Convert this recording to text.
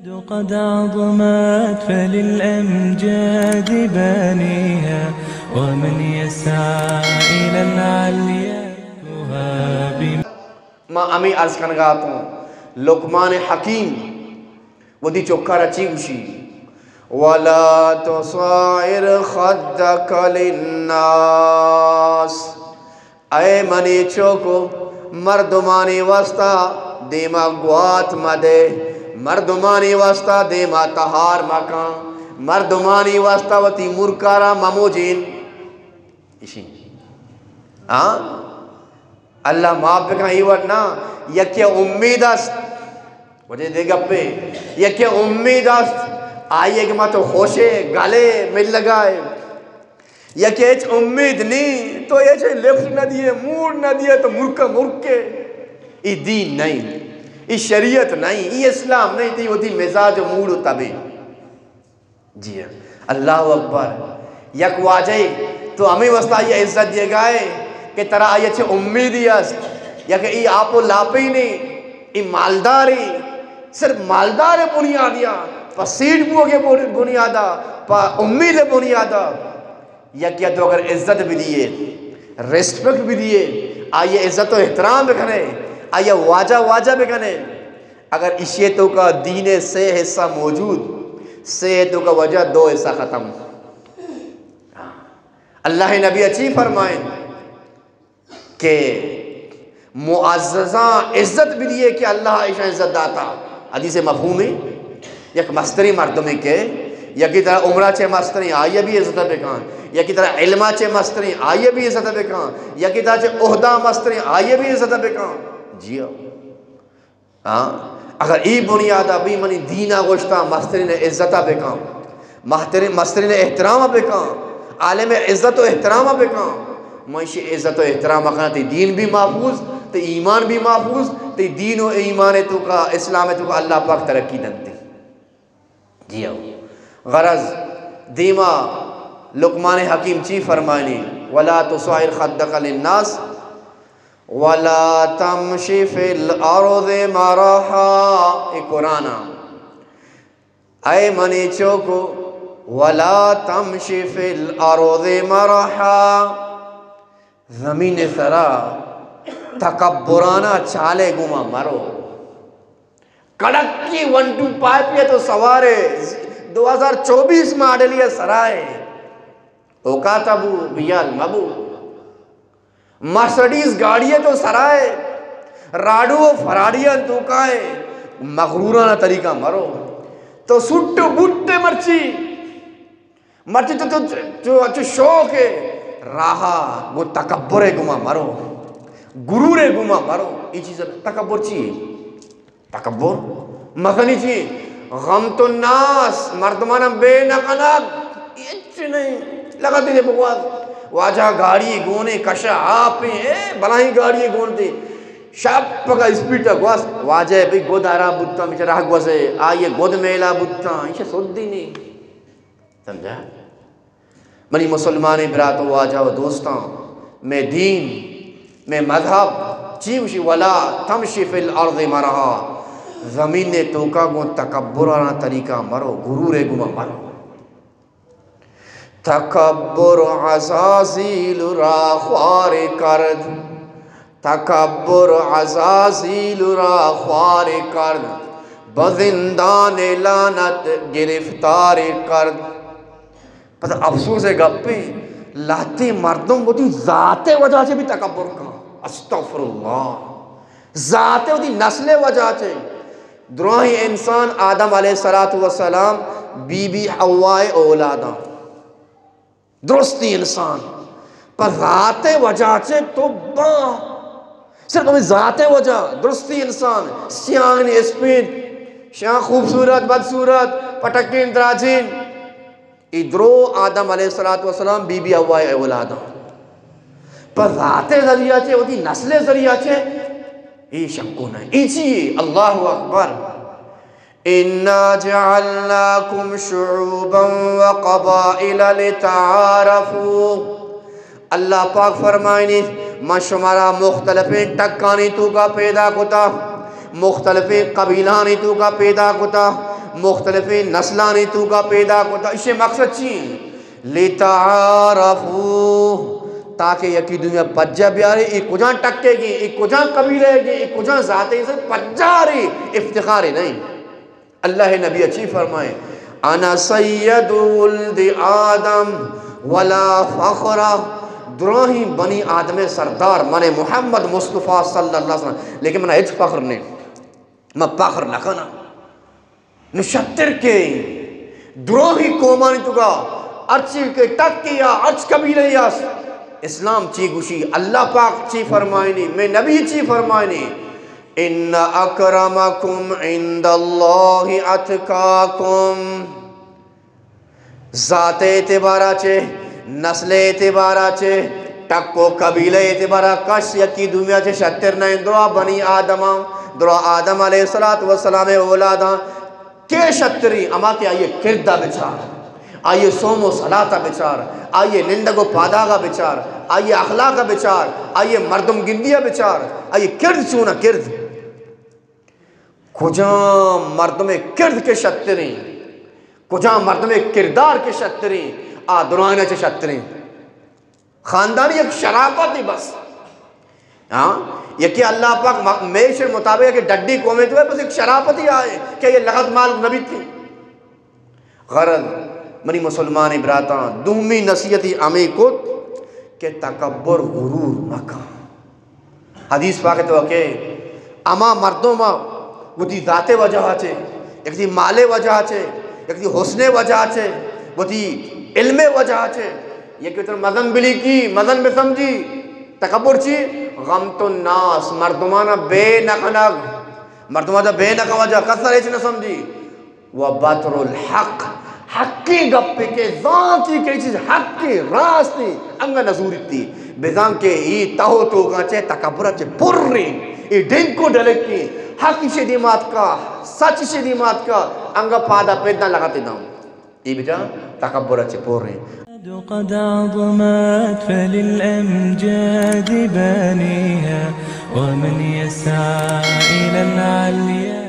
قد عظمت فللأمجاد بانيها، ومن يسعى إلى العليا يهاب. ما ہمے عرض کنگا اتوں، لقمان حکیم وتی چکارا چی گوشی؟ ولا تصعر خدك للناس. اے منی چوکو، مردمانی واسطہ دیما گوات مدے، مردمانی واسطہ دیما تہار مکن، مردمانی واسطہ وتی مرکارا مموجین. اشی. ہاں؟ اللہ معاف بکن، ای وڑ نا، یکے امید است. وجہ دے گپے، یکے امید است، آئی کہ ما تو خوشے، گلے، ملگائے. یکے ہچ امید نہیں، تو ہچ لفٹ نہ دیے، موڈ نہ دیے، تو مرکا مرکے. ای دین نہیں، ای شریعت نہیں، ای اسلام نہیں، تی وتی مزاج و موڈ و طبع. جی ہاں، اللہ اکبر. یک واجہ تو ہمیں واسطہ آئی عزت دیگائے کہ ترا آئی چے امیدی است، یا کہ ای آپ و لاپی نہیں، ای مالداری، صرف مالدار بنیادیا، پا سیٹ بوگے بنیادا، پا امید بنیادا. یکیا تو اگر عزت بدیے، ریسپیکٹ بدیے، آئی عزت و احترام بکنے، آئی واجہ واجہ بکنے، اگر اشی توکا دین سے حصہ موجود، سے توکا وجہ دو حصہ ختم. اللہ نبی اچی فرمائیں کہ معززاں عزت بدیے کہ اللہ ایشاں عزت داتا. حدیث مفہومی، یک مستری مردمی کہ یکی طرح عمرہ چے مستری، آئی بھی عزت بکن، یکی طرح علمہ چے مستری، آئی بھی عزت بکن، یکی طرح چے عہدہ مستری، آئی بھی عزت بکن. جی ہاں. ہاں، اگر ای بنیاد ابھی منی دینا گوشتا، مسترین عزت بکن، مسترین، مسترین احترام بکن، عالم عزت و احترام بکن، منشی عزت و احترام کنا، تی دین بھی محفوظ، تی ایمان بھی محفوظ، تی دین و ایمان توکا، اسلام توکا اللہ پاک ترقی دنتی. جی ہو. غرض، دیما لقمان حکیم چی فرمائنی؟ ولا تصعر خدك للناس ولا تمش في الأرض مرحا. اے قرآن آ. اے منی چوکو، ولا تمش في الأرض مرحا. زمین سرا تکبرانا چالے گما مرو. کڑکی ون ٹو فائیو پہ تو سوارے، دو ہزار چوبیس ماڈل یہ سرائے. اوقات ابو بیال مبو. مرسڈیز گاڑی تو سرائے، راڈو فراریاں تو کائے، مغرورانہ طریقہ مرو. تو سٹ بوٹے مرچی، مرچی تو، تو، تو، تو شوق ہے، راہا گو تکبر ہے گما مرو، غرور ہے گما مرو. یہ چیز تکبر چی ہے؟ تکبر مزنی چی؟ غمت الناس، مردماناں بے نہ کنگ، ہچ نہیں. لگا دینے بگواز، واجہ گاڑی گونے کشا آپیں، اے بلاہیں گاڑی گون دے. شپ پگا اسپیڈ گواز، واجہ بھئی گد آرا بوتا، مچ راہ گوازے، آئیے گد میلا بوتا، ایشے سود دی نہیں. سمجھا؟ منی مسلمانیں برات و واجہ و دوستاں، میں دین، میں مذہب چی گوشی؟ ولا تمش فی الارض مرحا. زمین توکا گوں تکبرانا طریقہ مرو، غرور گما مرو. تکبر عزازیل را خوار کرد. تکبر عزازیل را خوار کرد، به زندان لعنت گرفتار کرد. پس افسوس ہے گپیں، لہتے مردم وتی ذات وجہ چے بھی تکبر کن. استغفر اللہ. ذات وتی نسل وجہ چے. دراہیں انسان آدم علیہ الصلوۃ والسلام، بی بی حوا اولاداں. درستی انسان پہ ذات وجہ چے تو با، صرف ہمیں ذات وجہ، درستی انسان، سیاہین اسپین، شاہ خوبصورت، بدصورت، پٹکین، دراجین. ای درو آدم علیہ الصلوۃ والسلام بی بی حوا اولاداں. پہ ذات ذریعہ چے، وتی نسل ذریعہ چے، ای شکو نہیں. ای چی؟ اللہ اکبر. انا جعلناکم شعوبا وقبائل لتعارفوا. اللہ پاک فرمائنی، من شمارا مختلفیں ٹکانی توکا پیدا کتا، مختلفیں قبیلانی توکا پیدا کتا، مختلفیں نسلانی توکا پیدا کتا۔ ایشی مقصد چی؟ لتعارفوا، تاکہ یکی دومی پجا بیارے، اے کجا ٹکے گی، اے کجا قبیلے گی، اے کجا ذاتے، سر پجارے، افتخارے نہیں۔ اللہ نبی چی فرمائے؟ انا سید ولد آدم ولا فخر، دراہیں بنی آدم سردار من محمد مصطفی صلی اللہ علیہ وسلم، لیکن من ہچ فخر نہیں، من فخر نہ کنا۔ نو شتر کے دراہیں قومانی توکا، ہرچی کہ ٹک یا ہرچ قبیلہ یا، اسلام چی گوشی، اللہ پاک چی فرمائنی، میں نبی چی فرمائنی؟ ان اکرمکم عند اللہ اتقاکم۔ ذات اعتبارا چے، نسل اعتبارا چے، ٹک و قبیلہ اعتبارا کس یکی دومیا چے شتر نہ انت۔ درا بنی آدم، درا آدم علیہ الصلوۃ والسلام اولاداں کے شتری؟ اما کہ آئیے کردا بچار، آئیے صوم و صلاتا بچار، آئیے نندگ و پاداغا بچار، آئیے اخلاقا بچار، آئیے مردم گندیا بچار، آئیے کرد چونا کرد۔ کجام مردم کرد کے شتریں، کجام مردم کردار کے شتریں، آ درائنا چے شتریں۔ خاندانی یک شرافت ہی بس۔ ہاں، یکی اللہ پاک م-، میش مطابق کہ ڈڈی قومے تو ہے، بس یک شرافت ہی آئے کہ یہ لغت مال نبی تھی۔ غرض، منی مسلمان براتاں، دومی نصیحتی ہمے کت کہ تکبر، غرور مکن۔ حدیث پاک تو کہ اما مردم وتی ذات وجہ چے، یک دی مال وجہ چے، یک دی حسن وجہ چے، وتی علم وجہ چے، یک تر مزن بلی کی، مزن بسمجھی۔ تکبر چی؟ غمط الناس، مردمانا بے نکنگ، مردمانا بے نکن وجہ، کسر ہچ نہ سمجھی۔ و بطر الحق، حقی گپے کہ زانتی کہ چیز حقی راستی، انگا نزوریتی۔ بزان کہ ای تہو توگا چے تکبر چے پریں، ای ڈنکو ڈلکی، حق ایشی دیمات کا، سچ ایشی دیمات کا، انگا پادا پیدا لگاتے داں۔ ای بجا تکبر چے پریں۔ قد عظمت فللأمجاد بانيها، ومن يسعى إلى العليا